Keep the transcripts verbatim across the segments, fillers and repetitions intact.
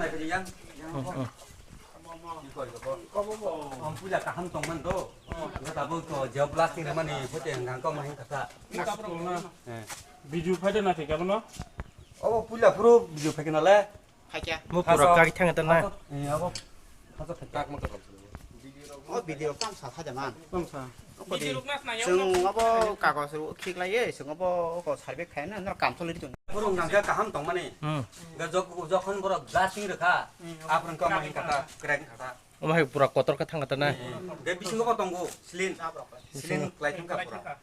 Yang, yang. Oh, oh. Iko, iko. Om puja kaham tongman do. Tabuk to jab lasting mani hote ngang ko mahin kata. Eh. Video phaida na thik abono? Obo puila phuru video phaikhe nale. Phaikya. Mo pura kari thang ta na. Eh, abo. Hato phaikya. O video kam sa thaja man. Kam sa. Video rok nas na. Chwng abo kagos rok khiklai ye, chwng abo ko survey khai na, nor kam choli tong. Borok nang khe kaham tong mani. Hmm. Ga jok, jokhon borok blasting rwkha. Aphuru kama hin kata, crack kata. Omo hai pura kotor khe thang kata na. Ga bisingo bo tongo, slin. Slin klai thang ka pura.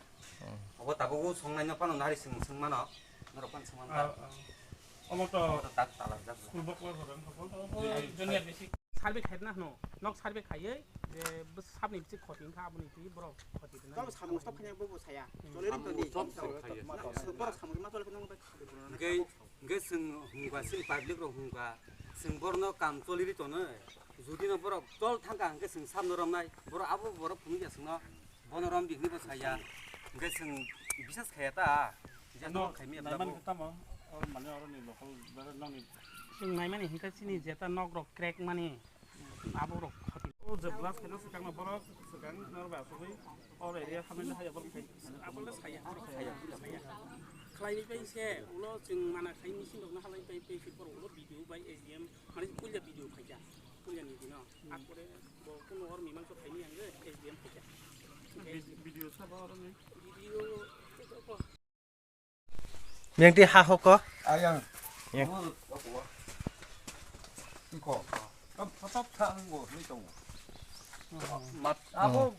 Obo tabuk o songnai no phano nari swng, swng mano. Norok phano swng mano. Ah, ah. Omo to omo to tak talajak. School bok bok bok bok junior basic. Survey khai na hwno. Nok survey khaiwi je bwswk sabni bisi khoti wngkha aboni twi borok khoti rwna. Tamo samung stop khanya bobo saya. Hmm. Chole rin to di. Samung stop khaya. Borok samung ma chole kheno bai. Hingke, hingke swng hungka, swng public rok hungka. Swng borno kam choli ri tono. Judi no borok chol thangka hingke swng sabno romnai. Borok abo borok phunukya swngno. Bono rom di hinwi bo saya. Hingke chwng bisas khaya ta. Jesa no, khaimya naiman tabuk. Tamo, or mane oro ni local, bare nong ni. Chwng naimani hingke chini jeta nok rok crack mani, abo rok khoti. O je blast khaina swkang no borok swkang nor ba asugwi or area hamani haya borok khai. Abo le saya, borok saya, saya. Khlai bai se, ulo chwng mana khai machine rok no halai bai bai se borok ulo video bai A D M, mane puila video khaikha, puila ni dino. Akore bo kuno or mimang so khaini ang S D M khaikha. Vid-, video sabo oro ni? Video, Mengti ha hoko? Ayang. Yang. Iko. Kam patap tha ang go ni tong. Mat abo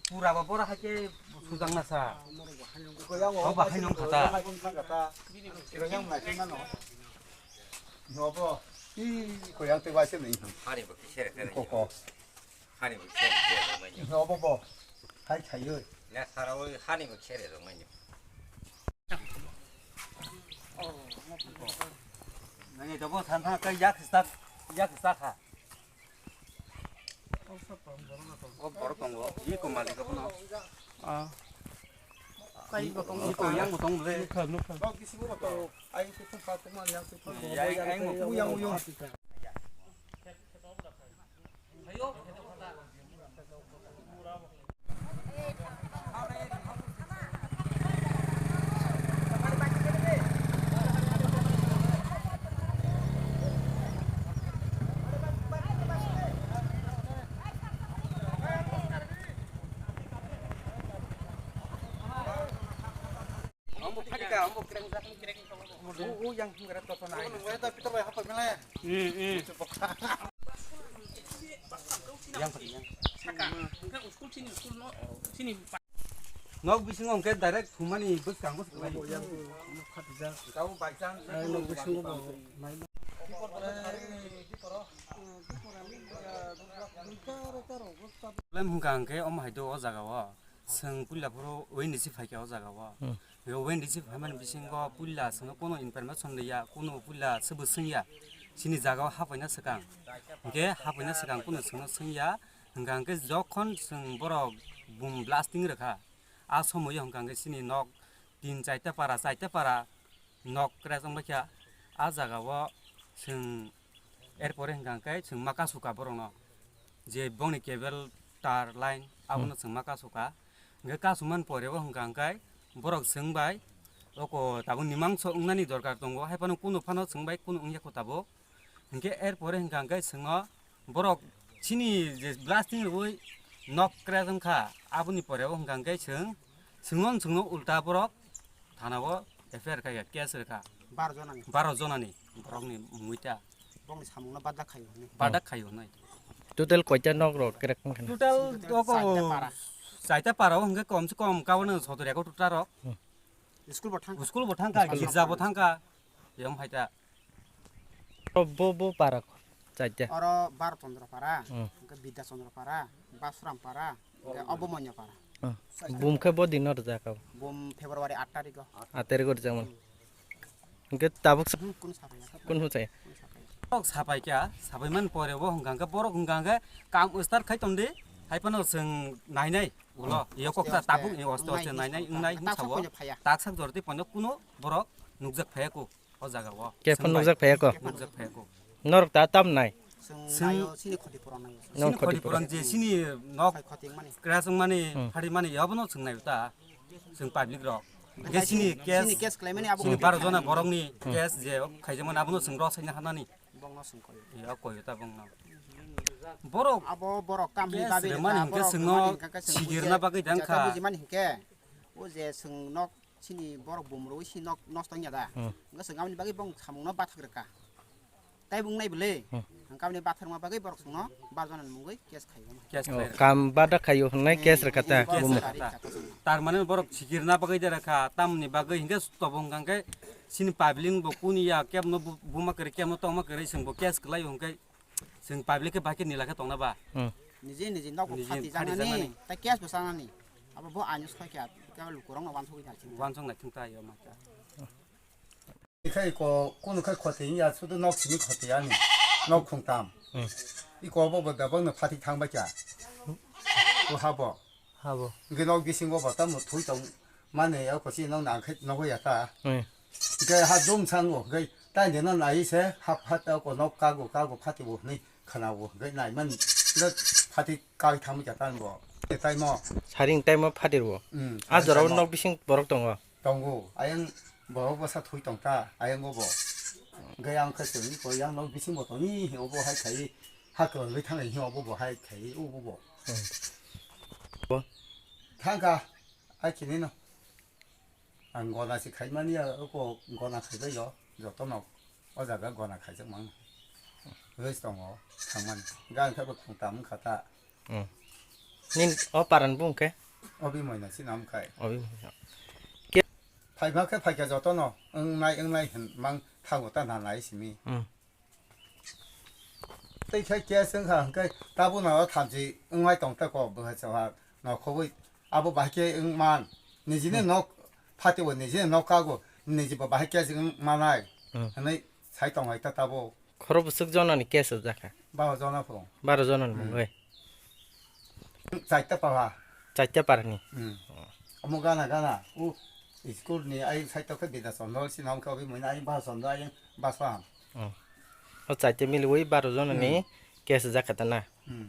pura ba bora hake sujang na sa. Ko yang. Oh, bahai nong kata. Ko yang nai mano. Nobo, i koyang tei waise nai. Hani bo kise re kare. Koko. Hani bo kise re kare mai. Nobo bo. Hai khaiyo. Na sara oi hani bo kise re mai. Nang jobo san ha kai yak sak, yak sak ha. O borok tongo, i ko malik abono. Ah. Kai bo tongo. I ko yang bo tongo le. Nukha, nukha. Bok bisingo bo tongo. Ai se thum pa thum yang se thum. Yang, yang bo. Yang, yang. Ambo phadi ka, ambo kereng jak, kereng tongo. O, o, yang hingara to to nai. Wala ta pitor bai hapa mele. Hmm, hmm. Yang phadi yang. Saka, hingke school sini, school no, sini. Nok bisingo hingke direct thumani bwskango swlai. Yang phadi jak. Kau by chance. Ai, nok bisingo bo. Problem hingka hingke omo hai do o jaga o. Chwng puila phuru O N D C phaikha o jaga o. Hmm. O N D C phaimani bisingo puila chwngno kuno information riya, kuno puila swbo swngya. Chini jaga o hapaina swkang. Hingke hapaina swkang kuno chwngno swngya. Hingka hingke jokhon chwng borok boom blasting rwkha, a somoyo hingka hingke chini nok tin chaita para, chaita para nok kwrak wng baikha. A jaga o chwng, er pore hingka hingke chwng ma kasu ka borokno, je bongni cable tar line abono chwng ma kasu ka. Hingke kasu man pore o hingka hingke borok chwng bai oko tabuk ni mangso wngnani dorkar tongo, hai phano kunu phano chwng bai kunu wngya kho tabuk. Hingke er pore hingka hingke chwngno borok chini je blasting rwui nok kwrak wngkha, aboni pore o hingka hingke chwng, chwngno, chwngno ulta borok thana o F I R khaikha, case rwkha. Baro jonani. Baro jonani borokni mungwi ta. Borokni samungno badak khaio hinwi. Badak khaio hinwi. Total koita nok rok kwrak wngkha na? Total oko chaita para. Chaita para o hingke kom se kom kabono sotor eko total rok. Hmm. School bo thangkha. School bo thangkha, school girja bo thangkha. Yom hai ta. Bo, bo para ko, chaita. Oro Baro Chandra para, hmm, hingke Bidya Chandra para, Basuram para, hingke Obomonya para. Hmm. Bum khe bo dino rwjak kha? Bum February aat tarikh o. Aat tarikh o rwjak man. Hingke tabuk sa-, hmm, kunu sapai ya, kunu hwchai? Kunu sapai ya. Borok sapai kha, sapai man pore bo hingka hingke borok hingka hingke kam start khai tong di, hai phano chwng nai nai ulo, hmm, yok kok ta tabuk ni oste oste nai nai wngnai hingsa bo. Tak sak jor twi phano kunu borok nukjak phai ya kho. O jaga o. Khe phano nukjak phai ya kho? Nukjak phai ya kho. Norok ta tam nai? Chwng Chwng naio, chini khoti puron naio. Nong Chini khoti khoti puron puron. Je chini nok Khai khoti mani. Crash wngmani, Hmm. Phari mani, abono chwng naio ta. Chwng public rok. Hingke Chini chini case, chini case khlaimani abo chini khoti baro jona khlaimani. Borokni Hmm. Case je khaijakmani abono chwng rw saina hanani. Bongno chwng koi. Iya, koi ta bongno. Borok Abo borok tamni case bagwi remani rwkha, hingke borok chwngno remani hingke chwng sigirna bujia, bagwi jata dangkha. Bujimani hingke, o je chwng nok chini borok bumrwi si nok nosto wngya da. Hmm. Hingke chwng aboni bagwi bong samungno bathak rwkha. Tai bung nai bwle. Hmm. Hingke aboni bathakma bagwi borok chwngno bar jona ni mungwi case khaio. Case Oh, khlai rwkha. Kam bada khaio hwnwi Hmm, case rwkha ta, case bumo. Rwkha ta. Tar mane borok sigirna bagwi de rwkha, tamni bagwi hingke tobong hingke chini public bo kuni ya, kebno bu-, buma kwrwi, kebno tongma kwrwi, chwng bo case khlai hingke chwng public khe bahai khe nila khe tongna ba? Hmm. Niji niji nok Niji phati phati janani, janani. Tai case bo sanani. Abo bo aino soi khe, khe lukurok no wansugwi nai chini. Wansuk nai thung ta yo ma khe. Ikhai ko, kunu khai khoti ya, sudu nok simi khoti ani. Nok khungtam. Hmm. Iko bo bo dabang no phati thang ba kya. Ko habo. Habo. Hingke nok bisingo bo tamo thui tong mani, o kochi nok nang khe nogo ya ta. Hmm. Hingke ha dum sango, hingke tai de no nai se, hap hat ko nok kago, kago phati bo hwnwi khana bo, hingke nai man, hingke phati kai thang kya tan bo. Te tai mo. Saring tai mo phati bo. Hmm, A jora o saring tai mo. Nok bising borok tongo. Tongo, ayang borok bwsa thui tong ta, ayang bo bo. Hingke ang khe chwng ko yang nok bising bo tong ni, obo hai khai, ha kwlwng thang hi obo bo hai khai, obo bo. Hmm. Bo? Thangkha, ai chini no. Ang gona si khaimani ya, oko gona khaibai yo, joto no o jaga gona khaijak mang. Rwis tongo, thangmani. Gan khe bo thung tam wngkha ta. Hmm. Nin o paran bung khe? Obi moina si nam khai. Obi moina. Ke? Phaima khe phaikha joto no, wngnai, wngnai hin mang thago ta na nai simi. Hmm. Tei khe case wngkha hwnkhe tabuk no thamchi wngmai tong ta kok bwkha chawha no khobwi abo bahai khe wngman nijini Hmm. Nok phati bo nijini nok kago niji bo bahai case wng manai Hmm. Hwnwi sai tong hai ta tabuk. Khoro bwswk jonani case wngjakha? Baro jona phung. Baro jonani Hmm. Mungwi. Chaita para. Chaita parani. Hmm. Omo gana gana u school ni ai side to khe Bidya Chandra si nam khe obi muina ai Bhashan do ai Bhashan. Hmm. O chaita miliwi baro jona ni Hmm. Case jakha ta na. Hmm.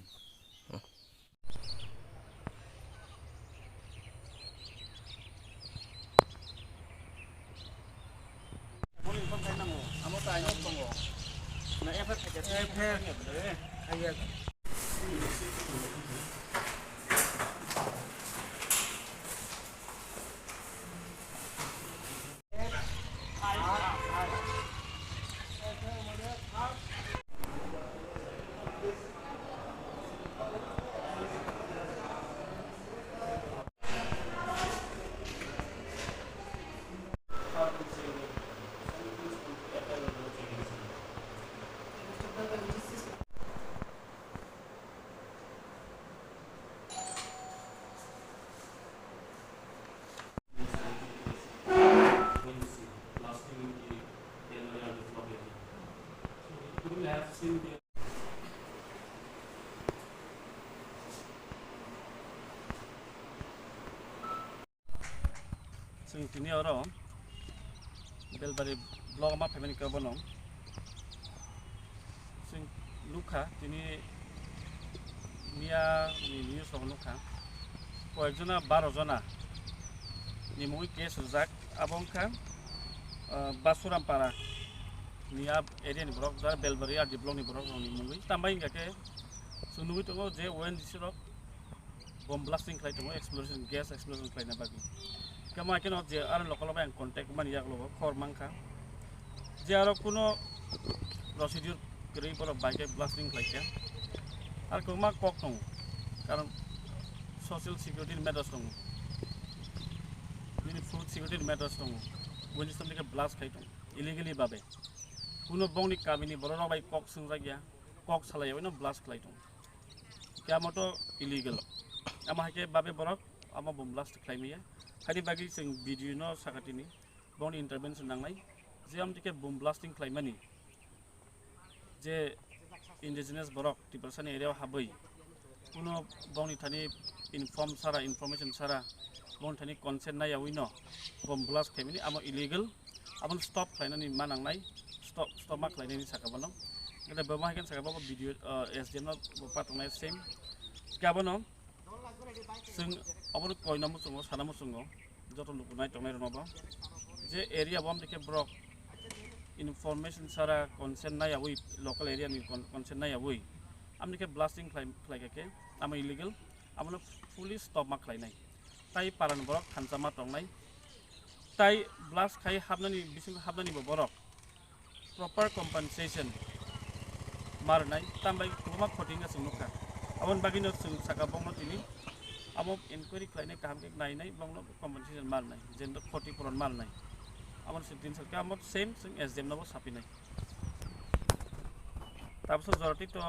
Chwng tini oro Belbari block ma phaimani khe bono chwng nukha, tini miya ni news rok nukha, koyek jona baro jona ni mungwi case rijak, abo wngkha, ah, Basuram Para ni a area ni borok, jara Belbari R D block ni borok rok ni mungwi. Tambai hingkha khe chwng nugwi tongo je O N G C rok bomb blasting khlai tongo, explosion, gas explosion khlaina bagwi. Khe ma kheno je aro local bai ang contact mani yak logo, khobor mankha. Je aro kuno procedure kwrwi borok bai khe blasting khlai khe. Ar kwbangma kok tongo, karon social security ni matters tongo, bini food security ni matters tongo, buini somni khe blast khai tongo illegally babe. Kuno bongni kamini borok rok bai kok swngjak ya, kok salai ya, uino blast khlai tongo. Khe amo to illegal. Amo hai khe babe borok amo bomb blast khlai maya. Haini bagwi chwng video no sakha tini, bongni intervention nangnai. Je amtwi khe bomb blasting khlai mani, je indigenous borok Tiprasani area o habwi, kuno bongni thani inform sara, information sara, bongni thani consent nai yaui no bomb blast khlai mani, amo illegal. Abono stop khlainani ma nangnai, stop, stop ma khlainani saka bono. Ede bo ma hai khe saka bo video, ah, S D M no bo patongnai same. Khe abono chwng obono koina muchungo, sana muchungo, joto luku nai tongnai rwno bo. Je area bo amni khe borok information sara consent nai yawi, local area ni con-, consent nai yawi. Amni khe blasting khlai, khlai kha khe, amo illegal, abono fully stop ma khlainai. Tai paran borok thansa ma tongnai. Tai blast khai habnani, bising habnani bo borok proper compensation ma rwnai, tambai kwbangma khoti wngkha chwng nukha. Aboni bagwino chwng saka bongno tini amo inquiry khlainai, kaham khe nainai, bongno compensation ma rwnai, jendo khoti puron ma rwnai. Aboni se din salkhe amo same chwng S D M nobo sapinai. Tabuk jora twi to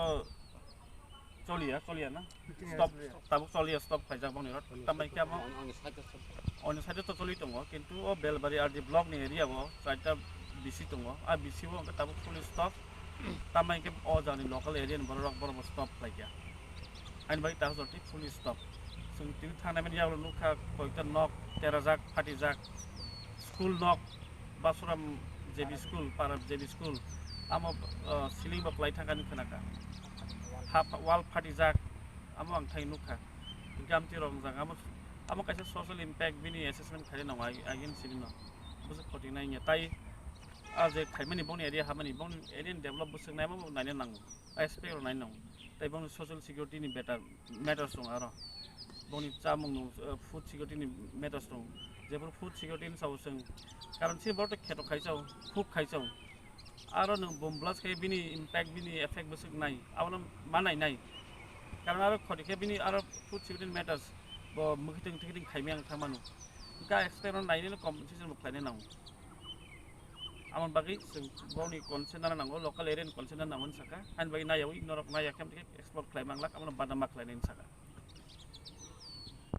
choliya, choliya na? Meeting stop, choliya. Tabuk choliya, stop khaijak bongni rot. Tambai khe amo Oni, oni side o stop. Oni side o to choli tongo, kintu o Belbari R D block ni area o chaita B C tongo. A B C o hwnkhe tabuk fully stop. Tambai khe o jani local area ni borok, borok bo stop khlaikha. Ani bai ta jora twi fully stop. Chwng tini thangnai mani yagulo nukha koikta nok terajak, phatijak, school nok, Basuram J B school, para J B school, amo, uh, ceiling bo kwlai thangkha hinwi khwnakha. Ha, wall phatijak, amo ang thai nukha. Gamti rok wngjak, amo, amo kaisa social impact bini assessment khaina nango, ag-, agin sini no. Bwswk khoti nai wngya. Tai a je khaimani bongni area hamani, bongni area ni develop bwswk naima bo naina nango. Expect rok nai nang. Tai bongni social security ni better matters tong aro. Bongni chamung no, uh, food security ni matters tong. Jebor food security ni sao chwng. Karon se bor to kheto khaisao, khuk khaisao. Aro nwng bomb blast khai bini impact, bini effect bwswk nai. Abono ma nai nai. Karon aro khoti khe bini aro food security ni matters. Bo mwkhitwng thikitwng khaimai ang thangmano. Hwnkhe expect rok nainai no compensation bo khlainai nango. Aboni bagwi chwng bongni consent nana nango, local area ni consent nana nango hinwi sakha. Ani bagwi naiyawi norok naiya khe explore khlai manglak, abono badama khlainai hinwi sakha.